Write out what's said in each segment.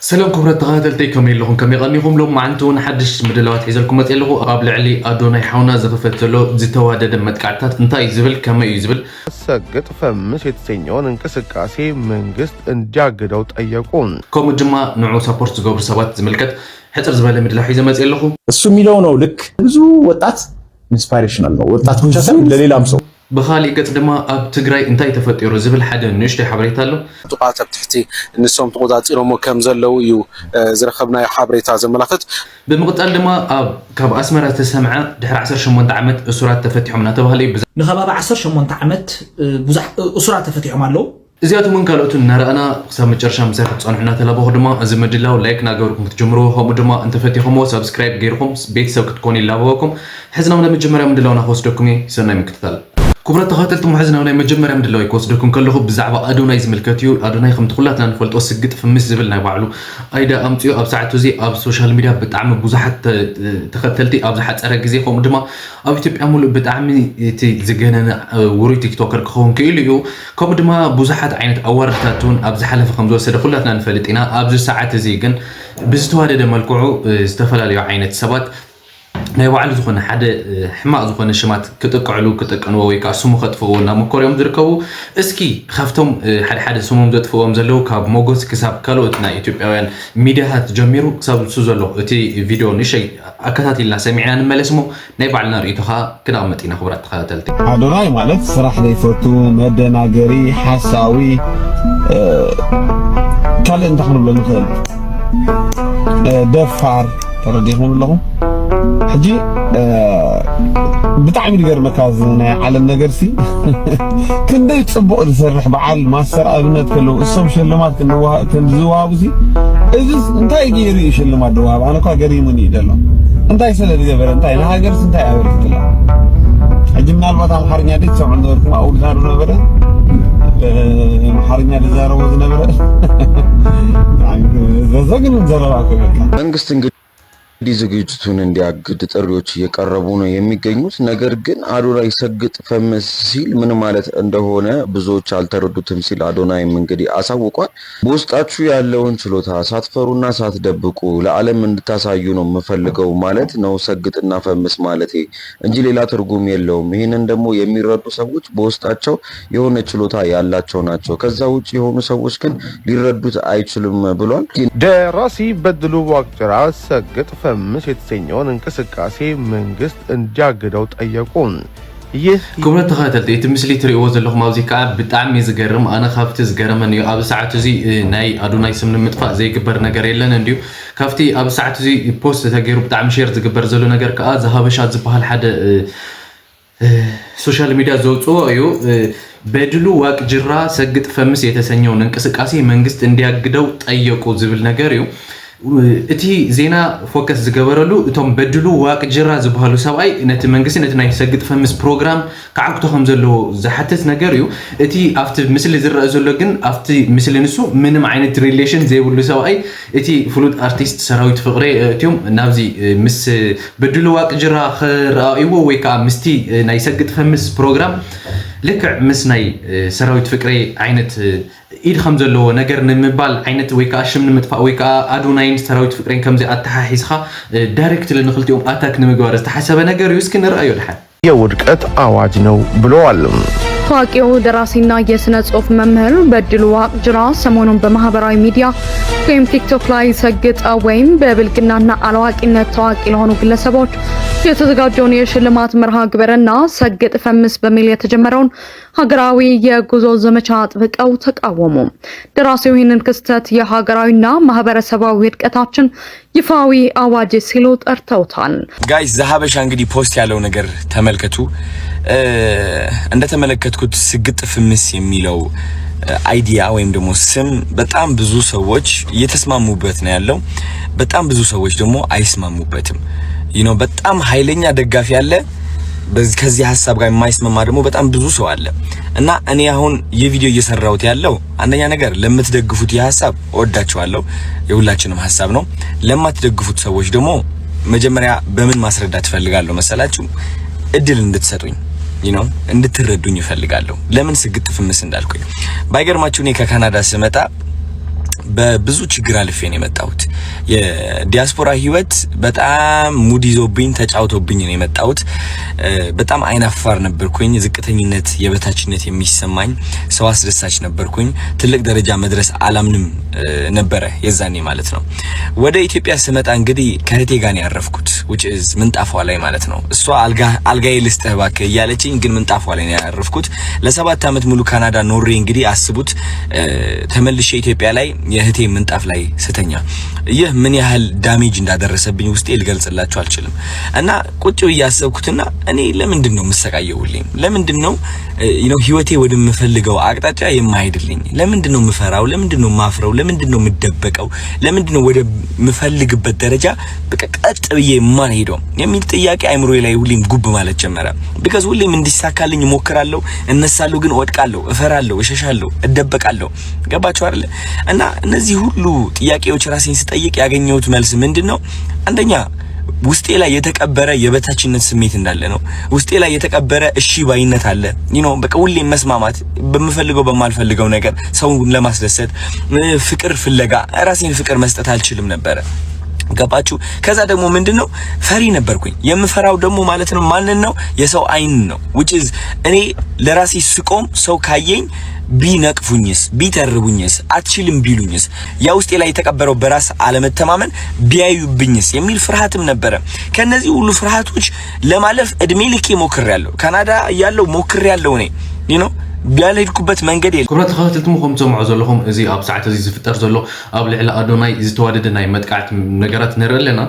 ሰላም ክቡራት ተኸታተልተይ፣ ከመይ ኣለኹም? ከመይ ቀኒኹም? ሎም መዓልቲ እውን ሓድሽ ምድላዋት ሒዘልኩም መፅእ ኣለኹ። ኣብ ልዕሊ ኣዶናይ ሓውና ዝኽፈት ዘሎ ዝተዋደደ መጥቃዕትታት እንታይ እዩ ዝብል፣ ከመይ እዩ ዝብል? ሰግጥ ፈምስ የተሰኘውን እንቅስቃሴ መንግስት እንዲያግደው ጠየቁ። ከምኡ ድማ ንዑ ሳፖርት ዝገብሩ ሰባት ዝምልከት ሕፅር ዝበለ ምድላው ሒዘ መፅእ ኣለኹ። እሱ የሚለው ነው ልክ። ብዙ ወጣት ኢንስፓይሬሽናል ነው፣ ወጣት ብቻ ሳይሆን ለሌላም ሰው። ብኻሊእ ገፅ ድማ ኣብ ትግራይ እንታይ ተፈጢሩ ዝብል ሓደ ንእሽተይ ሓበሬታ ኣሎ። ጥቃት ኣብ ትሕቲ ንሶም ተቆፃፂሮሞ ከም ዘለዉ እዩ ዝረኸብናዮ ሓበሬታ ዘመላኽት። ብምቕፃል ድማ ኣብ ካብ ኣስመራ ዝተሰምዐ ድሕሪ ዓሰርተ ሸሞንተ ዓመት እሱራት ተፈቲሖም እናተባህለ እዩ። ንከባቢ ዓሰርተ ሸሞንተ ዓመት ብዙሕ እሱራት ተፈቲሖም ኣለዉ። እዚኣቶም እውን ካልኦትን እናረኣና ክሳብ መጨረሻ ምሳይ ክትፀንሑ እናተላበኹ ድማ እዚ ምድላው ላይክ እናገበርኩም ክትጀምርዎ፣ ከምኡ ድማ እንተፈቲኹምዎ ሳብስክራይብ ገይርኩም ቤተሰብ ክትኮኑ ይላበወኩም። ሕዚ ናብ ናይ መጀመርያ ምድላውና ክወስደኩም እየ። ሰናይ ምክትታል። ክቡራት ተኸታተልቲ፣ ሕዚ ናብ ናይ መጀመርያ ምድላው ክወስደኩም ከለኹ ብዛዕባ ኣዶናይ ዝምልከት እዩ። ኣዶናይ ከምቲ ኩላትና ንፈልጦ ስግጥ ፍምስ ዝብል ናይ ባዕሉ ኣይዳ ኣምፅኡ ኣብ ሰዓቱ እዚ ኣብ ሶሻል ሚድያ ብጣዕሚ ብዙሓት ተኸተልቲ ኣብ ዝሓፀረ ግዜ ከምኡ ድማ ኣብ ኢትዮጵያ ሙሉእ ብጣዕሚ እቲ ዝገነነ ውሩይ ቲክቶከር ክኸውን ክኢሉ እዩ። ከምኡ ድማ ብዙሓት ዓይነት ኣዋርድታት እውን ኣብ ዝሓለፈ ከም ዝወሰደ ኩላትና ንፈልጥ ኢና። ኣብዚ ሰዓት እዚ ግን ብዝተዋደደ መልክዑ ዝተፈላለዩ ዓይነት ሰባት ናይ ባዕሉ ዝኾነ ሓደ ሕማቕ ዝኾነ ሽማት ክጥቅዕሉ ክጥቀንዎ ወይ ከዓ ስሙ ከጥፍእዎ እናመኮሩ እዮም ዝርከቡ። እስኪ ካብቶም ሓደ ሓደ ስሞም ዘጥፍእዎም ዘለዉ ካብ ሞጎስ ክሳብ ካልኦት ናይ ኢትዮጵያውያን ሚድያታት ጀሚሩ ክሳብ ንሱ ዘሎ እቲ ቪድዮ ንእሸይ ኣከታቲልና ሰሚዕና ንመለስ እሞ ናይ ባዕልና ርእይቶ ከዓ ክነቕምጥ ኢና። ክቡራት ተኸታተልቲ። ኣዶናይ ማለት ስራሕ ዘይፈቱ፣ መደናገሪ፣ ሓሳዊ፣ ካልእ እንታይ ክንብሎ ንኽእል፣ ደፋር፣ ተረዲኹም ኣለኹም። ሕጂ ብጣዕሚ ዝገርመካ እዚ ናይ ዓለም ነገር ሲ ክንደይ ጽቡቕ ዝሰርሕ በዓል ማስተር ኣብነት ከለዉ እሶም ሽልማት ክንዝወሃቡ ሲ እዚ እንታይ ገይሩ እዩ ሽልማት ዝወሃብ? ኣነ እኳ ገሪሙኒ እዩ ዘሎ። እንታይ ስለ ዝገበረ እንታይ ንሃገርስ እንታይ ኣበርክትላ? ሕጂ ምናልባት ኣምሓርኛ ደይ ትሰምዑ ነበርኩም ኣብኡ ዝዛረብ ነበረ ኣምሓርኛ ዝዛረቦ ዝነበረ ዘዘግንን ዘረባ እኮ በቃ። መንግስት እንግዲህ ዝግጅቱን እንዲያግድ ጥሪዎች እየቀረቡ ነው የሚገኙት። ነገር ግን አዶናይ ሰግጥ ፈምስ ሲል ምን ማለት እንደሆነ ብዙዎች አልተረዱትም ሲል አዶናይም እንግዲህ አሳውቋል። በውስጣችሁ ያለውን ችሎታ ሳትፈሩና ሳትደብቁ ለዓለም እንድታሳዩ ነው የምፈልገው ማለት ነው ሰግጥና ፈምስ ማለቴ እንጂ ሌላ ትርጉም የለውም። ይህንን ደግሞ የሚረዱ ሰዎች በውስጣቸው የሆነ ችሎታ ያላቸው ናቸው። ከዛ ውጭ የሆኑ ሰዎች ግን ሊረዱት አይችሉም ብሏል። ደራሲ በድሉ ዋቅጅራ ሰግጥ ፈምስ የተሰኘውን እንቅስቃሴ መንግስት እንዲያግደው ጠየቁ። ይህ ክቡራት ተኸታተልቲ፣ እቲ ምስሊ ትርእይዎ ዘለኹም ኣብዚ ከዓ ብጣዕሚ ዝገርም፣ ኣነ ካብቲ ዝገረመኒ እዩ። ኣብዚ ሰዓት እዚ ናይ ኣዶናይ ስም ንምጥፋእ ዘይግበር ነገር የለን እንድዩ። ካብቲ ኣብዚ ሰዓት እዚ ፖስት ተገይሩ ብጣዕሚ ሼር ዝግበር ዘሎ ነገር ከዓ ዝሃበሻ ዝበሃል ሓደ ሶሻል ሚድያ ዘውፅኦ እዩ። በድሉ ዋቅጅራ ሰግጥ ፈምስ የተሰኘውን እንቅስቃሴ መንግስት እንዲያግደው ጠየቁ ዝብል ነገር እዩ። እቲ ዜና ፎከስ ዝገበረሉ እቶም በድሉ ዋቅጅራ ዝበሃሉ ሰብኣይ ነቲ መንግስቲ ነቲ ናይ ሰግጥ ፈምስ ፕሮግራም ክዓግቶ ከም ዘለዎ ዝሓትት ነገር እዩ። እቲ ኣብቲ ምስሊ ዝረአ ዘሎ ግን ኣብቲ ምስሊ ንሱ ምንም ዓይነት ሪሌሽን ዘይብሉ ሰብኣይ እቲ ፍሉጥ ኣርቲስት ሰራዊት ፍቅሬ እትዮም ናብዚ ምስ በድሉ ዋቅጅራ ክረኣይዎ ወይ ከዓ ምስቲ ናይ ሰግጥ ፈምስ ፕሮግራም ልክዕ ምስ ናይ ሰራዊት ፍቅሬ ዓይነት ኢድ ከም ዘለዎ ነገር ንምባል ዓይነት ወይ ከዓ ሽም ንምጥፋእ ወይ ከዓ ኣዶናይን ሰራዊት ፍቅሬን ከምዚ ኣተሓሒዝካ ዳይሬክትሊ ንክልቲኦም ኣታክ ንምግባር ዝተሓሰበ ነገር እዩ። እስኪ ንርኣዮ ድሓን። የውድቀት አዋጅ ነው ብለዋል። ታዋቂው ደራሲና የስነ ጽሑፍ መምህር በድሉ ዋቅጅራ ሰሞኑን በማህበራዊ ሚዲያ ወይም ቲክቶክ ላይ ሰግጠው ወይም በብልግናና አላዋቂነት ታዋቂ ለሆኑ ግለሰቦች የተዘጋጀውን የሽልማት መርሃ ግብርና ሰግጥ ፈምስ በሚል የተጀመረውን ሀገራዊ የጉዞ ዘመቻ አጥብቀው ተቃወሙ። ደራሲው ይህንን ክስተት የሀገራዊና ማህበረሰባዊ ውድቀታችን ይፋዊ አዋጅ ሲሉ ጠርተውታል። ጋይስ፣ ዘሀበሻ እንግዲህ ፖስት ያለው ነገር ተመልከቱ። እንደተመለከትኩት ስግጥ ፍምስ የሚለው አይዲያ ወይም ደግሞ ስም በጣም ብዙ ሰዎች እየተስማሙበት ነው ያለው። በጣም ብዙ ሰዎች ደግሞ አይስማሙበትም። ይህ ነው በጣም ኃይለኛ ደጋፊ ያለ፣ ከዚህ ሀሳብ ጋር የማይስማማ ደግሞ በጣም ብዙ ሰው አለ። እና እኔ አሁን ይህ ቪዲዮ እየሰራሁት ያለው አንደኛ ነገር ለምትደግፉት ይህ ሀሳብ እወዳችኋለሁ፣ የሁላችንም ሀሳብ ነው። ለማትደግፉት ሰዎች ደግሞ መጀመሪያ በምን ማስረዳት እፈልጋለሁ መሰላችሁ? እድል እንድትሰጡኝ፣ you know፣ እንድትረዱኝ እፈልጋለሁ። ለምን ስግጥ ፍምስ እንዳልኩኝ ባይገርማችሁ፣ እኔ ከካናዳ ስመጣ በብዙ ችግር አልፌ ነው የመጣሁት። የዲያስፖራ ህይወት በጣም ሙድ ይዞብኝ፣ ተጫውቶብኝ ነው የመጣሁት። በጣም አይናፋር ነበርኩኝ። ዝቅተኝነት፣ የበታችነት የሚሰማኝ ሰው አስደሳች ነበርኩኝ። ትልቅ ደረጃ መድረስ አላምንም ነበረ የዛኔ ማለት ነው። ወደ ኢትዮጵያ ስመጣ እንግዲህ ከእህቴ ጋር ነው ያረፍኩት። ምንጣፏ ላይ ማለት ነው። እሷ አልጋዬ ልስጥህ እባክህ እያለችኝ ግን ምንጣፏ ላይ ነው ያረፍኩት። ለሰባት ዓመት ሙሉ ካናዳ ኖሬ እንግዲህ አስቡት፣ ተመልሼ ኢትዮጵያ ላይ የእህቴ ምንጣፍ ላይ ስተኛ ይህ ምን ያህል ዳሜጅ እንዳደረሰብኝ ውስጤ ልገልጽላችሁ አልችልም። እና ቁጭ ብዬ አሰብኩትና እኔ ለምንድን ነው የምሰቃየው? ሁሌም ለምንድን ነው ነው ህይወቴ ወደምፈልገው አቅጣጫ የማይሄድልኝ? ለምንድን ነው የምፈራው? ለምንድን ነው የማፍረው? ለምንድን ነው የምደበቀው? ለምንድን ነው ወደ ምፈልግበት ደረጃ በቃ ቀጥ ብዬ የማልሄደው የሚል ጥያቄ አይምሮዬ ላይ ሁሌም ጉብ ማለት ጀመረ። ቢካዝ ሁሌም እንዲሳካልኝ እሞክራለሁ፣ እነሳለሁ፣ ግን እወድቃለሁ፣ እፈራለሁ፣ እሸሻለሁ፣ እደበቃለሁ። ገባችሁ አይደለ? እና እነዚህ ሁሉ ጥያቄዎች ራሴን ስጠይቅ ያገኘሁት መልስ ምንድን ነው? አንደኛ ውስጤ ላይ የተቀበረ የበታችነት ስሜት እንዳለ ነው። ውስጤ ላይ የተቀበረ እሺ ባይነት አለ። ዩ ኖ በቃ ሁሌም መስማማት በምፈልገው በማልፈልገው ነገር ሰውን ለማስደሰት ፍቅር ፍለጋ ራሴን ፍቅር መስጠት አልችልም ነበረ። ገባችሁ? ከዛ ደግሞ ምንድን ነው ፈሪ ነበርኩኝ። የምፈራው ደግሞ ማለት ነው ማንን ነው? የሰው አይን ነው። Which is እኔ ለራሴ ስቆም ሰው ካየኝ ቢነቅፉኝስ፣ ቢተርቡኝስ፣ አትችልም ቢሉኝስ፣ ያ ውስጤ ላይ የተቀበረው በራስ አለመተማመን ቢያዩብኝስ የሚል ፍርሃትም ነበረ። ከነዚህ ሁሉ ፍርሃቶች ለማለፍ እድሜ ልኬ ሞክሬያለሁ። ካናዳ እያለሁ ሞክሬያለሁ። እኔ ዩ ኖ ያልሄድኩበት መንገድ የለም። ክቡራት ተኸታተልቲ፣ ከም ትሰምዑ ዘለኹም፣ እዚ ኣብ ሰዓት እዚ ዝፍጠር ዘሎ ኣብ ልዕሊ ኣዶናይ ዝተዋደደ ናይ መጥቃዕቲ ነገራት ንርኢ ኣለና።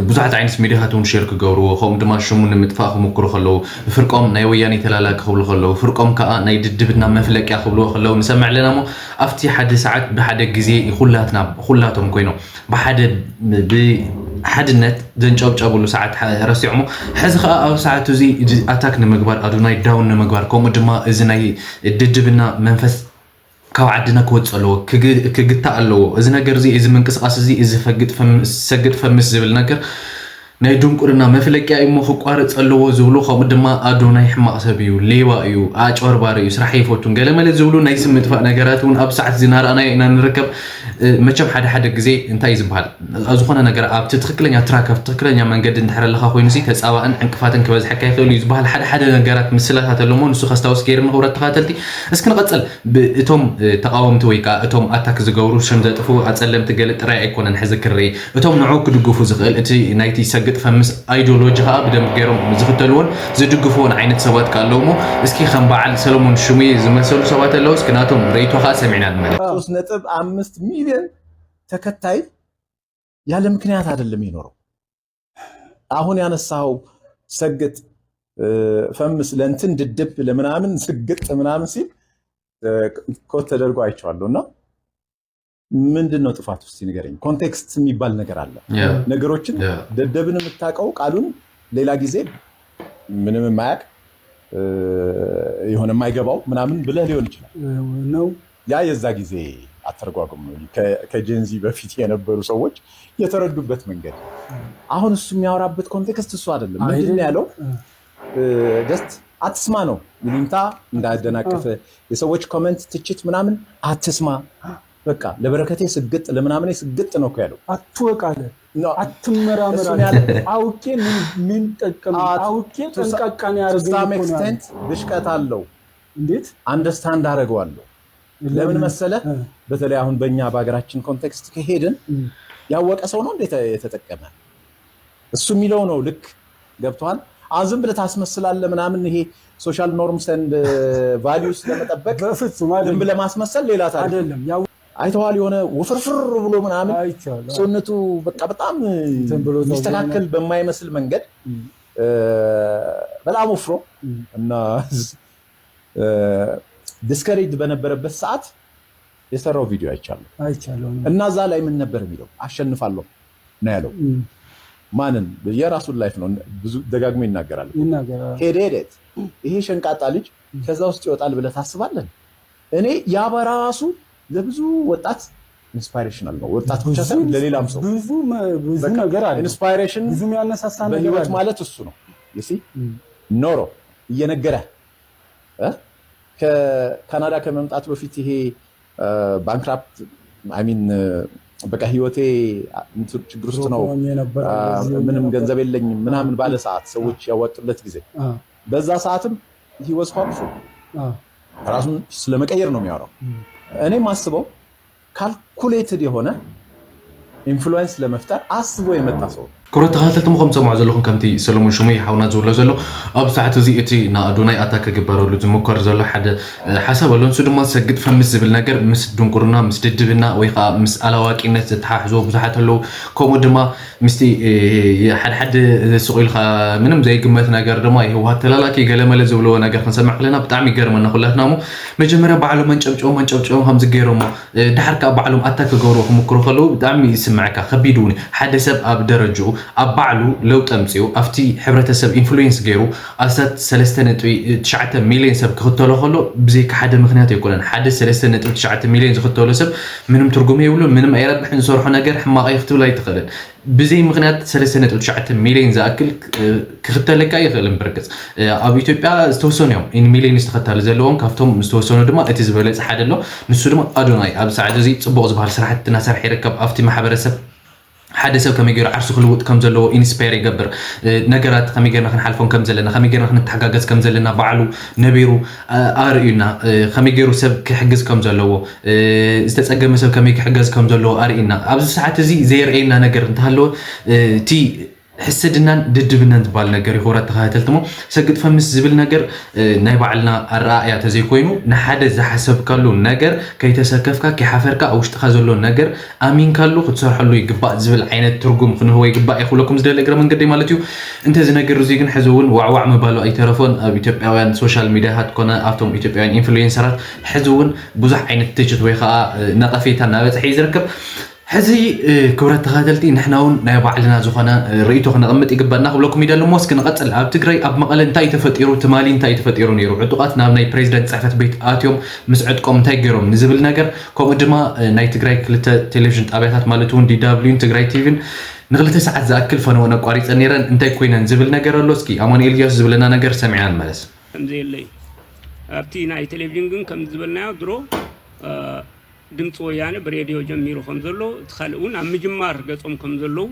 ብዙሓት ዓይነት ሚድያታት እውን ሼር ክገብርዎ፣ ከምኡ ድማ ሽሙ ንምጥፋእ ክምክሩ ከለዉ፣ ፍርቆም ናይ ወያኔ ተላላኪ ክብሉ ከለዉ፣ ፍርቆም ከኣ ናይ ድድብና መፍለቂያ ክብልዎ ከለዉ ንሰምዕ ኣለና። እሞ ኣብቲ ሓደ ሰዓት ብሓደ ግዜ ኩላትና ኩላቶም ኮይኖም ብሓደ ብሓድነት ዘንጨብጨብሉ ሰዓት ረሲዖሞ። ሕዚ ከኣ ኣብ ሰዓት እዚ ኣታክ ንምግባር፣ ኣዶናይ ዳውን ንምግባር፣ ከምኡ ድማ እዚ ናይ ድድብና መንፈስ ካብ ዓድና ክወፅእ ኣለዎ፣ ክግታእ ኣለዎ። እዚ ነገር እዚ፣ እዚ ምንቅስቃስ እዚ፣ እዚ ሰግጥ ፈምስ ዝብል ነገር ናይ ድንቁርና መፍለቂያ እዩ እሞ ክቋረፅ ኣለዎ ዝብሉ፣ ከምኡ ድማ ኣዶናይ ሕማቕ ሰብ እዩ፣ ሌባ እዩ፣ ኣጭበርባሪ እዩ፣ ስራሕ ኣይፈቱን፣ ገለመለ ዝብሉ ናይ ስም ምጥፋእ ነገራት እውን ኣብ ሰዓት እዚ እናረኣናዮ ኢና ንርከብ። መቸም ሓደ ሓደ ግዜ እንታይ እዩ ዝበሃል? ዝኾነ ነገር ኣብቲ ትኽክለኛ ትራክ፣ ኣብቲ ትኽክለኛ መንገዲ እንድሕር ኣለኻ ኮይኑሲ ተፃባእን ዕንቅፋትን ክበዝሐካ ይኽእል እዩ ዝበሃል ሓደ ሓደ ነገራት ምስላታት ኣሎ እሞ ንሱ ከስታውስ ገይርኒ። ክቡራት ተኸታተልቲ፣ እስኪ ንቐፅል። እቶም ተቓወምቲ ወይ ከዓ እቶም ኣታክ ዝገብሩ ሽም ዘጥፍኡ ኣፀለምቲ ገለ ጥራይ ኣይኮነን ሕዚ ክረኢ። እቶም ንዑ ክድግፉ ዝኽእል እቲ ናይቲ ሰግጥ ፈምስ ኣይዲዮሎጂ ከዓ ብደንብ ገይሮም ዝኽተልዎን ዝድግፍዎን ዓይነት ሰባት ከዓ ኣለዉ እሞ እስኪ ከም በዓል ሰለሞን ሽሙየ ዝመሰሉ ሰባት ኣለዉ። እስኪ ናቶም ርእይቶ ከዓ ሰሚዕና ንመለስ። ሶስት ነጥብ አምስት ሚሊዮን ተከታይ ያለ ምክንያት አይደለም የኖረው። አሁን ያነሳኸው ሰግጥ ፈምስ ለእንትን ድድብ ለምናምን ስግጥ ምናምን ሲል ኮት ተደርጎ አይቼዋለሁ። እና ምንድን ነው ጥፋቱ እስቲ ንገረኝ። ኮንቴክስት የሚባል ነገር አለ። ነገሮችን ደደብን የምታውቀው ቃሉን ሌላ ጊዜ ምንም የማያውቅ የሆነ የማይገባው ምናምን ብለህ ሊሆን ይችላል። ነው። ያ የዛ ጊዜ አተረጓጎም ነው። ከ Gen Z በፊት የነበሩ ሰዎች የተረዱበት መንገድ። አሁን እሱ የሚያወራበት ኮንቴክስት እሱ አይደለም። ምንድን ነው ያለው? Just አትስማ ነው። ይሉኝታ እንዳያደናቅፍ፣ የሰዎች ኮመንት፣ ትችት ምናምን አትስማ። በቃ ለበረከቴ ስግጥ ለምናምኔ ስግጥ ነው እኮ ያለው። አትወቅ አለ። አትመራመር አለ። አውቄ ምን ምን ጠቀም አውቄ ጠንቃቃ ነው ያደረገኝ እኮ ነው ያለው። ብሽቀት አለው። እንዴት understand አደርገዋለሁ። ለምን መሰለህ? በተለይ አሁን በእኛ በሀገራችን ኮንቴክስት ከሄድን ያወቀ ሰው ነው እንዴ የተጠቀመ? እሱ የሚለው ነው ልክ። ገብቶሃል? አሁን ዝም ብለህ ታስመስላለህ ምናምን፣ ይሄ social norms and values ለመጠበቅ በፍጹም ዝም ብለህ ማስመሰል ሌላ ታሪክ። አይደለም። ያው አይተዋል? የሆነ ውፍርፍር ብሎ ምናምን አይቻለሁ። ሰውነቱ በቃ በጣም እንትን ብሎ የሚስተካከል በማይመስል መንገድ በጣም ወፍሮ እና discourage በነበረበት ሰዓት የሰራው ቪዲዮ አይቻለሁ። አይቻለሁ። እና እዛ ላይ ምን ነበር የሚለው? አሸንፋለሁ ነው ያለው። ማንን? የራሱን life ነው። ብዙ ደጋግሞ ይናገራል። ይናገራል። ሄደ ሄደ ይሄ ሸንቃጣ ልጅ ከዛ ውስጥ ይወጣል ብለህ ታስባለህ? እኔ ያ በራሱ ለብዙ ወጣት inspirational ነው። ወጣት ብቻ ሳይሆን ለሌላም ሰው ብዙ ብዙ ነገር አለ። Inspiration ብዙ የሚያነሳሳ ነገር በህይወት አለ። ማለት እሱ ነው። You see ኖሮ እየነገረ ከካናዳ ከመምጣት በፊት ይሄ bankrupt I mean በቃ ህይወቴ እንትን ችግር ውስጥ ነው፣ ሆኜ ነበር። ምንም ገንዘብ የለኝም ምናምን ባለ ሰዓት ሰዎች ያዋጡለት ጊዜ በዛ ሰዓትም he was hopeful። ራሱን ስለመቀየር ነው የሚያወራው። እኔ ማስበው calculated የሆነ influence ለመፍጠር አስቦ የመጣ ሰው። ክቡራት ተኸታተልቲ፣ ከም ትሰምዑ ዘለኹም ከምቲ ሰለሙን ሽሙይ ሓውና ዝብሎ ዘሎ ኣብ ሰዓት እዚ እቲ ንኣዶናይ ኣታክ ክግበረሉ ዝምኮር ዘሎ ሓደ ሓሳብ ኣሎ። ንሱ ድማ ሰግጥ ፈምስ ዝብል ነገር ምስ ድንቁርና ምስ ድድብና ወይ ከዓ ምስ ኣላዋቂነት ዘተሓሕዝዎ ብዙሓት ኣለዉ። ከምኡ ድማ ምስቲ ሓደ ሓደ ስቕ ኢልካ ምንም ዘይግመት ነገር ድማ የህወሓት ተላላኪ ገለመለ ዝብልዎ ነገር ክንሰምዕ ከለና ብጣዕሚ ይገርመና ኩላትና። እሞ መጀመርያ ባዕሎም መንጨብጨቦም መንጨብጨቦም ከምዚ ገይሮሞ ድሓር ከዓ ባዕሎም ኣታክ ክገብርዎ ክምክሩ ከለዉ ብጣዕሚ ይስምዐካ። ከቢድ እውን ሓደ ሰብ ኣብ ደረጅኡ ኣብ ባዕሉ ለውጢ ኣምፂኡ ኣብቲ ሕብረተሰብ influence ገይሩ ኣስታት ሰለስተ ነጥቢ ትሽዓተ ሚሊዮን ሰብ ክኽተሎ ከሎ ብዘይካ ሓደ ምክንያት ኣይኮነን። ሓደ ሰለስተ ነጥቢ ትሽዓተ ሚሊዮን ዝኽተሎ ሰብ ምንም ትርጉም የብሉን፣ ምንም ኣይረብሕን፣ ዝሰርሖ ነገር ሕማቕ እዩ ክትብል ኣይትኽእልን። ብዘይ ምክንያት ሰለስተ ነጥቢ ትሽዓተ ሚሊዮን ዝኣክል ክኽተለካ ይኽእል። ብርግፅ ኣብ ኢትዮጵያ ዝተወሰኑ እዮም in millions ተኸታሊ ዘለዎም፣ ካብቶም ዝተወሰኑ ድማ እቲ ዝበለፀ ሓደ ኣሎ። ንሱ ድማ ኣዶናይ ኣብ ሰዓት እዚ ፅቡቕ ዝበሃል ስራሕቲ እናሰርሐ ይርከብ። ኣብቲ ማሕበረሰብ ሓደ ሰብ ከመይ ገይሩ ዓርሱ ክልውጥ ከም ዘለዎ ኢንስፓየር ይገብር። ነገራት ከመይ ገይርና ክንሓልፎም ከም ዘለና፣ ከመይ ገይርና ክንተሓጋገዝ ከም ዘለና ባዕሉ ነቢሩ ኣርእዩና። ከመይ ገይሩ ሰብ ክሕግዝ ከም ዘለዎ፣ ዝተፀገመ ሰብ ከመይ ክሕገዝ ከም ዘለዎ ኣርእዩና። ኣብዚ ሰዓት እዚ ዘየርእየና ነገር እንተሃለወ እቲ ሕስድናን ድድብናን ዝበሃል ነገር እዩ። ክቡራት ተኸታተልቲ፣ እሞ ሰግጥ ፈምስ ዝብል ነገር ናይ ባዕልና ኣረኣእያ ተዘይኮይኑ ንሓደ ዝሓሰብካሉ ነገር ከይተሰከፍካ ከይሓፈርካ ኣብ ውሽጥኻ ዘሎ ነገር ኣሚንካሉ ክትሰርሐሉ ይግባእ ዝብል ዓይነት ትርጉም ክንህቦ ይግባእ እየ ክብለኩም ዝደሊ እግረ መንገደይ ማለት እዩ። እንተ እዚ ነገር እዚ ግን ሕዚ እውን ዋዕዋዕ ምባሉ ኣይተረፎን። ኣብ ኢትዮጵያውያን ሶሻል ሚዲያታት ኮነ ኣብቶም ኢትዮጵያውያን ኢንፍሉዌንሰራት ሕዚ እውን ብዙሕ ዓይነት ትችት ወይ ከዓ ነቐፌታ እናበፅሐ እዩ ዝርከብ። ሕዚ ክብረት ተኸታተልቲ ንሕና እውን ናይ ባዕልና ዝኾነ ርእይቶ ክነቐምጥ ይግበና ክብለኩም ይደሊ። እሞ እስኪ ንቐፅል። ኣብ ትግራይ ኣብ መቐለ እንታይ እዩ ተፈጢሩ? ትማሊ እንታይ እዩ ተፈጢሩ ነይሩ? ዕጡቓት ናብ ናይ ፕሬዚደንት ፅሕፈት ቤት ኣትዮም ምስ ዕጥቆም እንታይ ገይሮም ንዝብል ነገር፣ ከምኡ ድማ ናይ ትግራይ ክልተ ቴሌቪዥን ጣብያታት ማለት እውን ዲ ደብሊዩን ትግራይ ቲቪን ንክልተ ሰዓት ዝኣክል ፈነወን ኣቋሪፀን ነይረን። እንታይ ኮይነን ዝብል ነገር ኣሎ። እስኪ ኣማኑኤል እያሱ ዝብለና ነገር ሰሚዕና ንመለስ። ከምዘየለ እዩ። ኣብቲ ናይ ቴሌቪዥን ግን ከም ዝበልናዮ ድሮ ድምፂ ወያነ ብሬድዮ ጀሚሩ ከም ዘሎ እቲ ካልእ እውን ኣብ ምጅማር ገፆም ከም ዘለዉ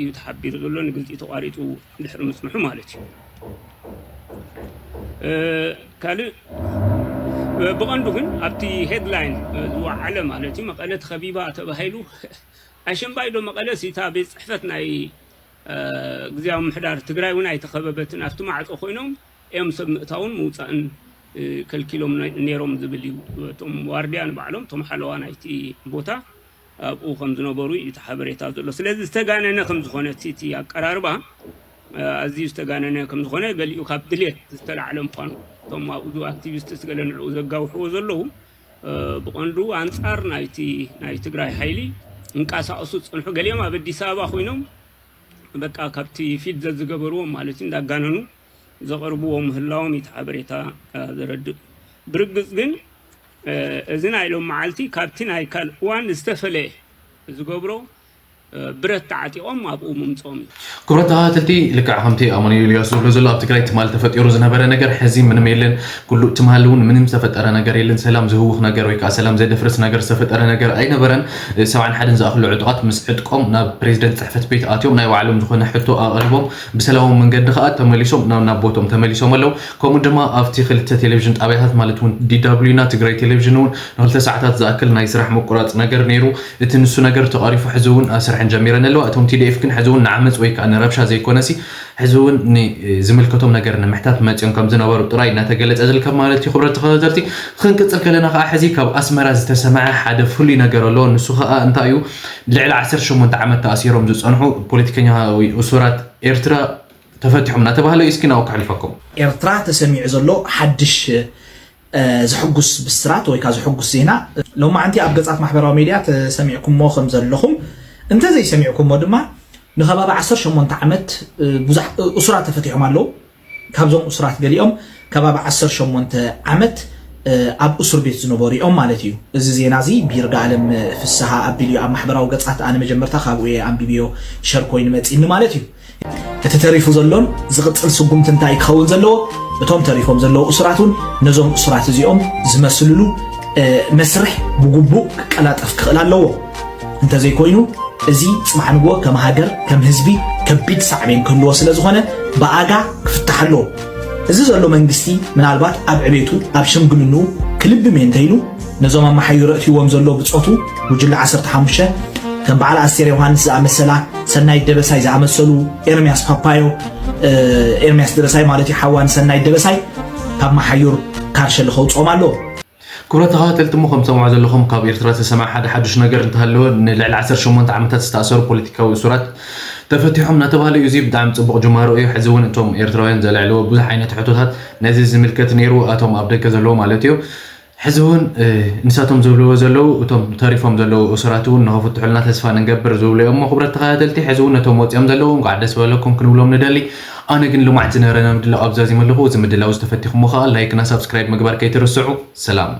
እዩ ተሓቢሩ ዘሎ። ንግልፂ ተቋሪፁ ድሕሪ ምፅንሑ ማለት እዩ። ካልእ ብቐንዱ ግን ኣብቲ ሄድላይን ዝወዓለ ማለት እዩ መቐለ ተኸቢባ ተባሂሉ ኣሸምባይ ዶ መቐለስ እታ ቤት ፅሕፈት ናይ ግዝያዊ ምሕዳር ትግራይ እውን ኣይተኸበበትን ኣብቲ ማዕፆ ኮይኖም እዮም ሰብ ምእታውን ምውፃእን ከልኪሎም ነይሮም ዝብል እዩ። እቶም ዋርድያ ንባዕሎም እቶም ሓለዋ ናይቲ ቦታ ኣብኡ ከም ዝነበሩ እዩ እቲ ሓበሬታ ዘሎ። ስለዚ ዝተጋነነ ከም ዝኾነ እቲ ኣቀራርባ ኣዝዩ ዝተጋነነ ከም ዝኾነ ገሊኡ ካብ ድሌት ዝተላዕለ ምዃኑ እቶም ኣብኡ ኣክቲቪስትስ ገለ ንዕኡ ዘጋውሕዎ ዘለዉ ብቐንዱ ኣንፃር ናይቲ ናይ ትግራይ ሓይሊ እንቃሳቐሱ ዝፀንሑ ገሊኦም ኣብ ኣዲስ ኣበባ ኮይኖም በቃ ካብቲ ፊት ዘዝገበርዎም ማለት እዩ እንዳጋነኑ ዘቕርብዎ ምህላዎም እዩ እቲ ሓበሬታ ዘረድእ። ብርግፅ ግን እዚ ናይ ሎም መዓልቲ ካብቲ ናይ ካልእ እዋን ዝተፈለየ ዝገብሮ ብረት ተዓጢቖም ኣብኡ ምምፅኦም እዩ። ክቡራት ተኸታተልቲ፣ ልክዕ ከምቲ ኣማኑኤል ኢልያስ ዝብሎ ዘሎ ኣብ ትግራይ ትማል ተፈጢሩ ዝነበረ ነገር ሕዚ ምንም የለን። ኩሉ ትማል እውን ምንም ዝተፈጠረ ነገር የለን። ሰላም ዝህውኽ ነገር ወይ ከዓ ሰላም ዘደፍርስ ነገር ዝተፈጠረ ነገር ኣይነበረን። ሰብዓን ሓደን ዝኣኽሉ ዕጡቓት ምስ ዕጥቆም ናብ ፕሬዚደንት ፅሕፈት ቤት ኣትዮም ናይ ባዕሎም ዝኾነ ሕቶ ኣቕሪቦም ብሰላማዊ መንገዲ ከዓ ተመሊሶም ናብ ናብ ቦቶም ተመሊሶም ኣለዉ። ከምኡ ድማ ኣብቲ ክልተ ቴሌቪዥን ጣብያታት ማለት እውን ዲ ደብሊዩ እና ትግራይ ቴሌቪዥን እውን ንክልተ ሰዓታት ዝኣክል ናይ ስራሕ ምቁራፅ ነገር ነይሩ። እቲ ንሱ ነገር ተቐሪፉ ሕዚ እውን ኣስርሐን ጀሚረን ኣለዋ። እቶም ቲ ዲ ኤፍ ግን ሕዚ እውን ንዓመፅ ወይ ከዓ ንረብሻ ዘይኮነሲ ሕዚ እውን ዝምልከቶም ነገር ንምሕታት መፅዮም ከም ዝነበሩ ጥራይ እናተገለፀ ዝርከብ ማለት እዩ። ክብረት ተኸታተልቲ ክንቅፅል ከለና ከዓ ሕዚ ካብ ኣስመራ ዝተሰምዐ ሓደ ፍሉይ ነገር ኣሎ። ንሱ ከዓ እንታይ እዩ? ልዕሊ ዓሰርተ ሸሞንተ ዓመት ተኣሲሮም ዝፀንሑ ፖለቲከኛ ወይ እሱራት ኤርትራ ተፈቲሖም እናተባህለ እዩ። እስኪ ናብኡ ከሕልፈኩም። ኤርትራ ተሰሚዑ ዘሎ ሓድሽ ዘሕጉስ ብስራት ወይ ከዓ ዘሕጉስ ዜና ሎማዓንቲ ኣብ ገፃት ማሕበራዊ ሚድያ ተሰሚዕኩሞ ከም ዘለኹም እንተዘይሰሚዕኩሞ ድማ ንከባቢ ዓሰርተ ሸሞንተ ዓመት ብዙሕ እሱራት ተፈቲሖም ኣለዉ። ካብዞም እሱራት ገሊኦም ከባቢ ዓሰርተ ሸሞንተ ዓመት ኣብ እሱር ቤት ዝነበሩ እዮም ማለት እዩ። እዚ ዜና እዚ ቢርጋ ኣለም ፍስሃ ኣቢሉ እዩ ኣብ ማሕበራዊ ገፃት ኣነ መጀመርታ ካብኡ እየ ኣንቢብዮ ሸር ኮይኑ መፂኒ ማለት እዩ። እቲ ተሪፉ ዘሎን ዝቕፅል ስጉምቲ እንታይ ክኸውን ዘለዎ እቶም ተሪፎም ዘለዉ እሱራት እውን ነዞም እሱራት እዚኦም ዝመስልሉ መስርሕ ብግቡእ ክቀላጠፍ ክኽእል ኣለዎ። እንተዘይኮይኑ፣ እዚ ጽባሕ ንግሆ ከም ሃገር፣ ከም ህዝቢ ከቢድ ሳዕቤን ክህልዎ ስለ ዝኾነ፣ ብኣጋ ክፍታሕ ኣለዎ። እዚ ዘሎ መንግስቲ፣ ምናልባት ኣብ ዕቤቱ፣ ኣብ ሽምግልንኡ ክልብም እየ እንተኢሉ፣ ነዞም ኣመሓይሩ ኣእትይዎም ዘሎ ብጾቱ፣ ጉጅለ ዓሰርተ ሓሙሽተ፣ ከም በዓል ኣስቴር ዮሃንስ ዝኣመሰላ፣ ሰናይት ደበሳይ ዝኣመሰሉ፣ ኤርምያስ ፓፓዮ፣ ኤርምያስ ደበሳይ ማለት እዩ፣ ሓዋ ንሰናይት ደበሳይ፣ ካብ መሓዩር ካርሸሊ ከውጽኦም ኣለዎ። ክቡራት ተኸታተልቲ፣ እሞ ከም ትሰምዑ ዘለኹም፣ ካብ ኤርትራ ዝተሰምዐ ሓደ ሓዱሽ ነገር እንተሃለወ፣ ንልዕሊ ዓሰርተ ሸሞንተ ዓመታት ዝተኣሰሩ ፖለቲካዊ እሱራት ተፈቲሖም እናተባህለ እዩ። እዚ ብጣዕሚ ጽቡቕ ጅማሮ እዩ። ሕዚ እውን እቶም ኤርትራውያን ዘልዕልዎ ብዙሕ ዓይነት ሕቶታት ነዚ ዝምልከት ነይሩ፣ ኣቶም ኣብ ደገ ዘለዉ ማለት እዩ። ሕዚ እውን ንሳቶም ዝብልዎ ዘለዉ፣ እቶም ተሪፎም ዘለዉ እሱራት እውን ንኸፍትሑልና ተስፋ ንገብር ዝብሉ እዮም። እሞ ክቡራት ተኸታተልቲ፣ ሕዚ እውን ነቶም ወፂኦም ዘለዉ እንኳዕ ደስ በለኩም ክንብሎም ንደሊ። ኣነ ግን ልማዕቲ ዝነበረና ምድላው ኣብዛዚመ ኣለኹ። እዚ ምድላው ዝተፈቲኹሞ ከዓ ላይክና ሳብስክራይብ ምግባር ከይትርስዑ። ሰላም።